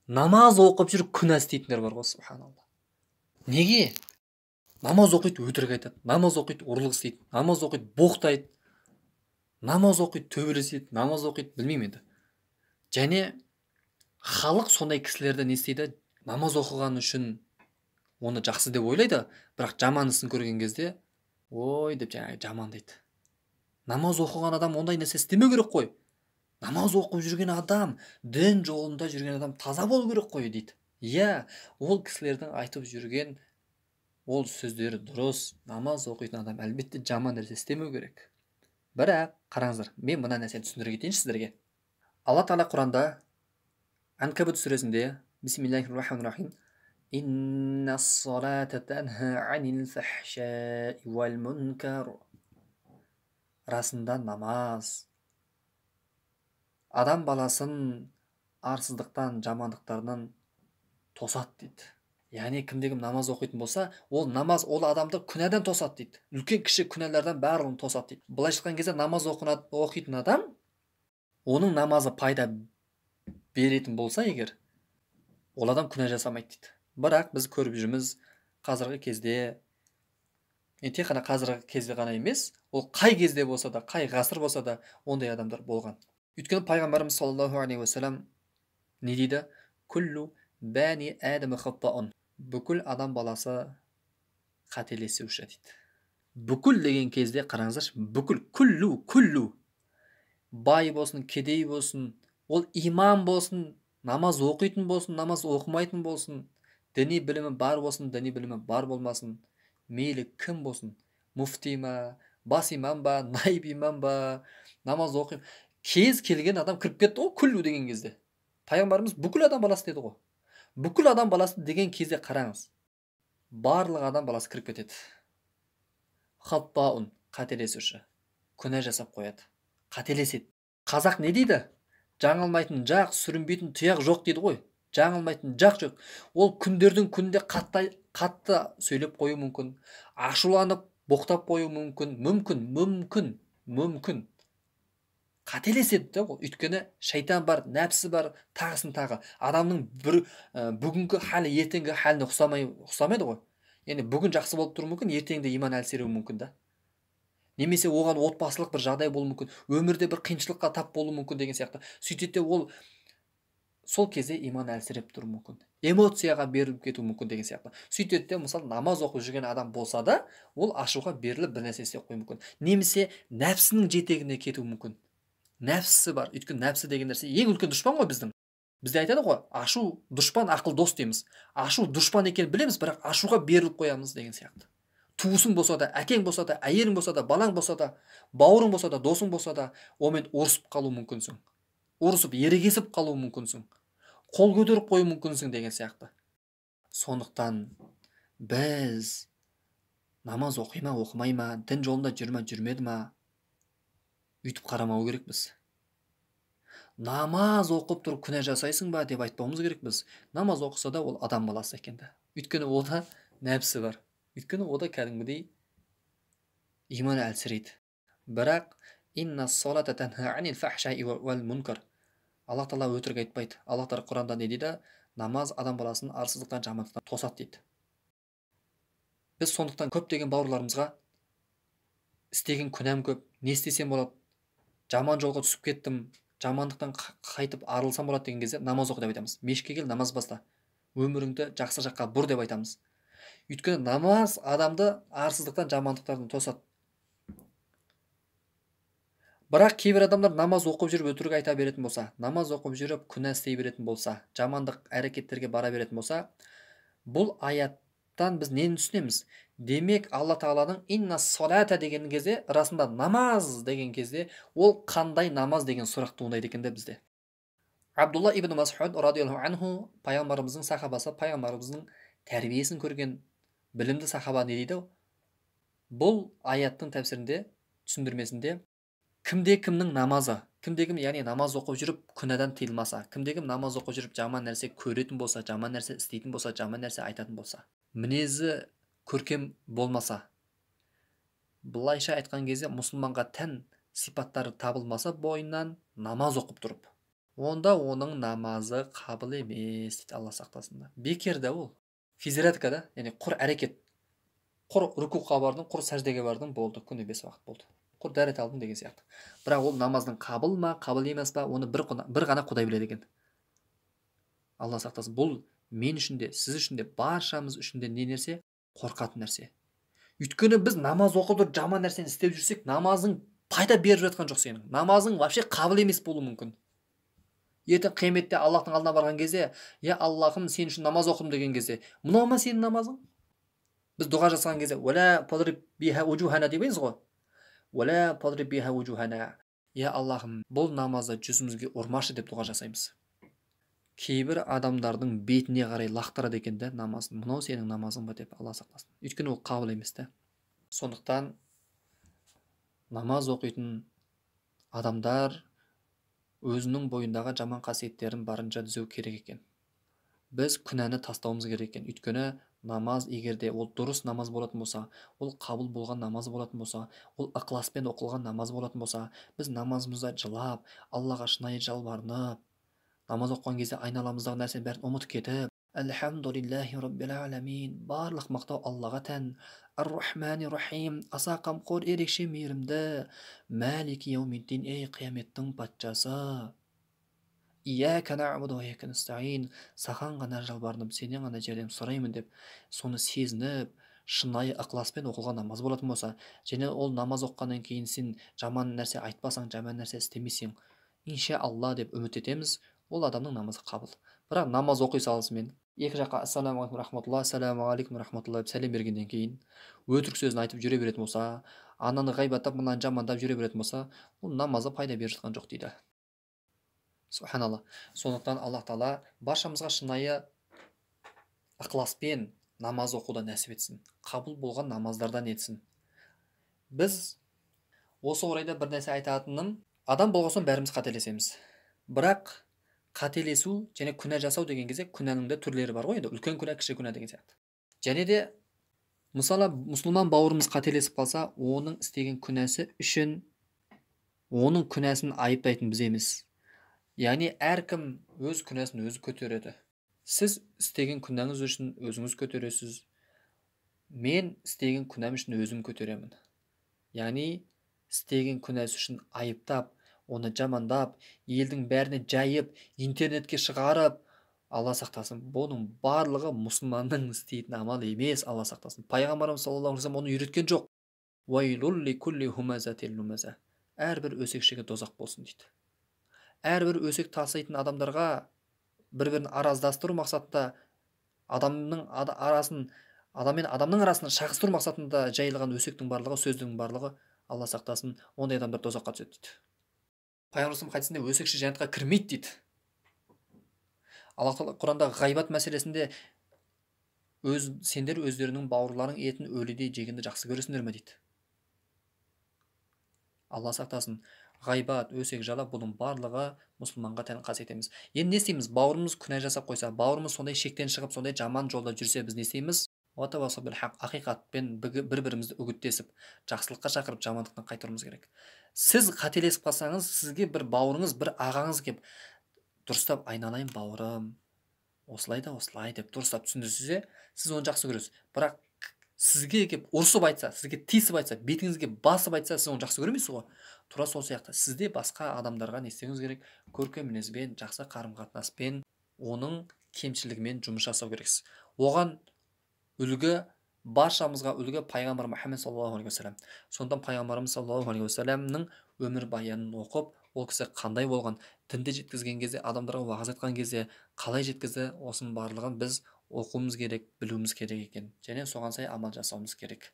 Намаз оқып жүріп күнә істейтіндер бар ғой, субханалла. Неге? Намаз оқиды, өтірік айтады, намаз оқиды, ұрлық істейді, намаз оқиды, боқтайды, намаз оқиды, төбелеседі, намаз оқиды, білмеймін енді. Және халық сондай кісілерді не істейді? Намаз оқыған үшін оны жақсы деп ойлайды, бірақ жаман ісін көрген кезде ой деп жаңағы жамандайды. Намаз оқыған адам ондай нәрсе істемеу керек қой. Намаз оқып жүрген адам, дін жолында жүрген адам таза болу керек қой дейді. Иә, ол кісілердің айтып жүрген ол сөздері дұрыс. Намаз оқитын адам әлбетте жаман нәрсе істемеу керек. Бірақ қараңыздар, мен мына нәрсені түсіндіре кетейінші сіздерге. Алла тағала Құранда Анкабут сүресінде Бисмиллахир-рахманир-рахим Инна-ссалата танха анил фахшаи вал мункар. Расында намаз адам баласын арсыздықтан, жамандықтарынан тосады дейді. Яғни кімде-кім намаз оқитын болса, ол намаз ол адамды күнәдан тосады дейді. Үлкен кіші күнәлардан барлығын тосады дейді. Былайша айтқан кезде намаз оқитын адам, оның намазы пайда беретін болса егер, ол адам күнә жасамайды дейді. Бірақ біз көріп жүрміз қазіргі кезде, тек қана қазіргі кезде ғана емес, ол қай кезде болса да, қай ғасыр болса да ондай адамдар болған. Өйткені пайғамбарымыз саллаллаху алейхи уассалам не дейді? Күллу бәни адама хаттаун. Бүкіл адам баласы қателесуші дейді. Бүкіл деген кезде қараңыздаршы, бүкіл, күллу, күллу. Бай болсын, кедей болсын, ол имам болсын, намаз оқитын болсын, намаз оқымайтын болсын, діни білімі бар болсын, діни білімі бар болмасын, мейлі кім болсын, муфти ма, бас имам ба, наиб имам ба, намаз оқи, кез келген адам кіріп кетті ғой күллу деген кезде. Пайғамбарымыз бүкіл адам баласы деді ғой. Бүкіл адам баласы деген кезде қараңыз, барлық адам баласы кіріп кетеді. Хаттаун, қателесуші, күнә жасап қояды, қателеседі. Қазақ не дейді? Жаңылмайтын жақ, сүрінбейтін тұяқ жоқ дейді ғой. Жаңылмайтын жақ жоқ. Ол күндердің күнінде қатты сөйлеп қоюы мүмкін, ашуланып боқтап қоюы мүмкін, мүмкін, мүмкін, мүмкін. Қателеседі де ол. Өйткені шайтан бар, нәпсі бар, тағысын тағы. Адамның бір бүгінгі халі ертеңгі халіне ұқсамайды ғой. Яғни бүгін жақсы болып тұруы мүмкін, ертеңде иман әлсіреуі мүмкін да. Немесе оған отбасылық бір жағдай болуы мүмкін, өмірде бір қиыншылыққа тап болуы мүмкін деген сияқты. Сөйтеді де ол сол кезде иман әлсіреп тұруы мүмкін, эмоцияға беріліп кетуі мүмкін деген сияқты. Сөйтеді де мысалы намаз оқып жүрген адам болса да, ол ашуға беріліп бір нәрсе істеп қоюы мүмкін. Немесе нәпсінің жетегіне кетуі мүмкін. Нәпсісі бар. Өйткені нәпсі деген нәрсе ең үлкен дұшпан ғой біздің. Бізде айтады ғой, ашу дұшпан, ақыл дос дейміз. Ашу дұшпан екенін білеміз, бірақ ашуға беріліп қоямыз деген сияқты. Туысың болса да, әкең болса да, әйелің болса да, балаң болса да, бауырың болса да, досың болса да, онымен ұрысып қалу мүмкінсің. Ұрысып, ерегесіп қалу мүмкінсің. Қол көтеріп қою мүмкінсің деген сияқты. Сондықтан біз намаз оқи ма, оқымай ма, дін жолында жүр ма, жүрмеді ма, өйтіп қарамау керекпіз. Намаз оқып тұрып күнә жасайсың ба деп айтпауымыз керекпіз. Намаз оқыса да ол адам баласы екен да. Өйткені ода нәпсі бар. Өйткені ода кәдімгідей иман әлсірейді. Бірақ инна салата танха анил фахшаи вал мункар. Аллах тағала өтірік айтпайды. Аллах тағала Құранда не дейді? Намаз адам баласын арсыздықтан, жамандықтан тосады дейді. Біз сондықтан көптеген бауырларымызға істеген күнәм көп, не істесем болады, жаман жолға түсіп кеттім, жамандықтан қайтып арылсам болады деген кезде намаз оқы деп айтамыз. Мешітке кел, намаз баста. Өміріңді жақсы жаққа бұр деп айтамыз. Өйткені намаз адамды арсыздықтан, жамандықтардан тосады. Бірақ кейбір адамдар намаз оқып жүріп өтірік айта беретін болса, намаз оқып жүріп күнә істей беретін болса, жамандық әрекеттерге бара беретін болса, бұл аяттан біз нені түсінеміз? Демек, Алла тағаланың инна салата деген кезде, расында намаз деген кезде, ол қандай намаз деген сұрақ туындайды екен де бізде. Абдулла ибн Мас'уд радиаллаху анху, пайғамбарымыздың сахабасы, пайғамбарымыздың тәрбиесін көрген білімді сахаба не дейді? Бұл аяттың тәпсірінде, түсіндірмесінде, кімде кімнің намазы, кімде кім, яғни намаз оқып жүріп күнәдан тыйылмаса, кімде кім намаз оқып жүріп жаман нәрсе көретін болса, жаман нәрсе істейтін болса, жаман нәрсе айтатын болса, мінезі көркем болмаса, былайша айтқан кезде мұсылманға тән сипаттары табылмаса бойынан намаз оқып тұрып, Онда оның намазы қабыл емес дейді, Алла сақтасын. Бекер да ол. Физзарядка да, яғни құр әрекет. Құр рукуға бардың, құр сәждеге бардың, болды, күні 5 уақыт болды. Құр дәрет алдың деген сияқты. Бірақ ол намаздың қабыл ма, қабыл емес па, оны бір ғана Құдай біледі екен. Алла сақтасын. Бұл мен үшін де, сіз үшін де, баршамыз үшін де не нәрсе? Қорқатын нәрсе. Өйткені біз намаз оқып тұрып жаман нәрсені істеп жүрсек, намазың пайда беріп жатқан жоқ сенің. Намазың вообще қабыл емес болуы мүмкін. Ертең қияметте Аллахтың алдына барған кезде, я Аллахым, сен үшін намаз оқыдым деген кезде, мынау ма сенің намазың? Біз дұға жасаған кезде, уәлә тадриб биха вужухана дейміз ғой. Уәлә тадриб биха вужухана. Я Аллахым, бұл намазды жүзімізге ұрмашы деп дұға жасаймыз. Кейбір адамдардың бетіне қарай лақтырады екен да намазын. Мынау сенің намазың ба деп, Алла сақтасын. Өйткені ол қабыл емес та. Сондықтан намаз оқитын адамдар өзінің бойындағы жаман қасиеттерін барынша түзеу керек екен. Біз күнәні тастауымыз керек екен. Өйткені намаз, егер де ол дұрыс намаз болатын болса, ол қабыл болған намаз болатын болса, ол ықыласпен оқылған намаз болатын болса, біз намазымызда жылап, Аллаға шынайы жалбарынып, намаз оқыған кезде айналамыздағы нәрсенің бәрін ұмытып кетіп, Альхамдулиллахи раббил аламин, барлық мақтау Аллаға тән, Ар-Рахмани Рахим, аса қамқор, ерекше мейірімді, Мәлики яумиддин, ей қияметтің патшасы, Ияка нa'буду ва ияка настаин, саған ғана жалбарынып, сенен ғана жәрдем сұраймын деп, соны сезініп, шынайы ықыласпен оқылған намаз болатын болса, және ол намаз оқығаннан кейін сен жаман нәрсе айтпасаң, жаман нәрсе істемесең, инша Алла деп үміт етеміз, ол адамның намазы қабыл. Бірақ намаз оқи салысымен екі жаққа ассаламу алейкум рахматулла, ассаламу алейкум рахматулла деп сәлем бергеннен кейін өтірік сөзін айтып жүре беретін болса, ананы ғайбаттап, мынаны жамандап жүре беретін болса, ол намазы пайда беріп жатқан жоқ дейді. Субханалла. Сондықтан Аллах тағала баршамызға шынайы ықыласпен намаз оқуды нәсіп етсін, қабыл болған намаздардан етсін. Біз осы орайда бір нәрсе айтатыным, адам болған соң бәріміз қателесеміз. Бірақ қателесу және күнә жасау деген кезде күнәнің де түрлері бар ғой енді, үлкен күнә, кіші күнә деген сияқты. Және де мысалы мұсылман бауырымыз қателесіп қалса, оның істеген күнәсі үшін оның күнәсін айыптайтын біз емес. Яғни әркім өз күнәсін өзі көтереді. Сіз істеген күнәңіз үшін өзіңіз көтересіз. Мен істеген күнәм үшін өзім көтеремін. Яғни істеген күнәсі үшін айыптап, оны жамандап, елдің бәріне жайып, интернетке шығарып, Алла сақтасын, бұның барлығы мұсылманның істейтін амал емес, Алла сақтасын. Пайғамбарымыз саллаллаху алейхи вассалам оны үйреткен жоқ. Уайлул ли кулли хумазатил лумаза. Әрбір өсекшіге дозақ болсын дейді. Әрбір өсек таситын адамдарға бір-бірін араздастыру мақсатында, адамның арасын, адам мен адамның арасын шағыстыру мақсатында жайылған өсектің барлығы, сөздің барлығы, Алла сақтасын, ондай адамдар дозаққа түседі дейді. Пайғамбарымыз хадисінде өсекші жәннатқа кірмейді дейді. Алла тағала Құранда ғайбат мәселесінде сендер өздерінің бауырларының етін өлідей жегенді жақсы көресіңдер ме дейді. Алла сақтасын, ғайбат, өсек, жала бұның барлығы мұсылманға тән қасиет емес. Енді не істейміз? Бауырымыз күнә жасап қойса, бауырымыз сондай шектен шығып, сондай жаман жолда жүрсе, біз не істейміз? Ақиқатпен бір-бірімізді үгіттесіп, жақсылыққа шақырып, жамандықтан қайтаруымыз керек. Сіз қателесіп қалсаңыз, сізге бір бауырыңыз, бір ағаңыз кеп, дұрыстап айналайын бауырым, осылай да осылай деп дұрыстап түсіндірсе, сіз оны жақсы көресіз. Бірақ сізге кеп ұрсып айтса, сізге тиісіп айтса, бетіңізге басып айтса, сіз оны жақсы көрмейсіз ғой. Тура сол сияқты сізде басқа адамдарға не істеуіңіз керек? Көркем мінезбен, жақсы қарым-қатынаспен, оның кемшілігімен жұмыс жасау керексіз. Оған үлгі, баршамызға үлгі пайғамбар Мұхаммед саллаллаху алейхи уассалам. Сондықтан пайғамбарымыз саллаллаху алейхи уассаламның өмір баянын оқып, ол кісі қандай болған, дінді жеткізген кезде, адамдарға уағыз айтқан кезде қалай жеткізді, осының барлығын біз оқуымыз керек, білуіміз керек екен. Және соған сай амал жасауымыз керек.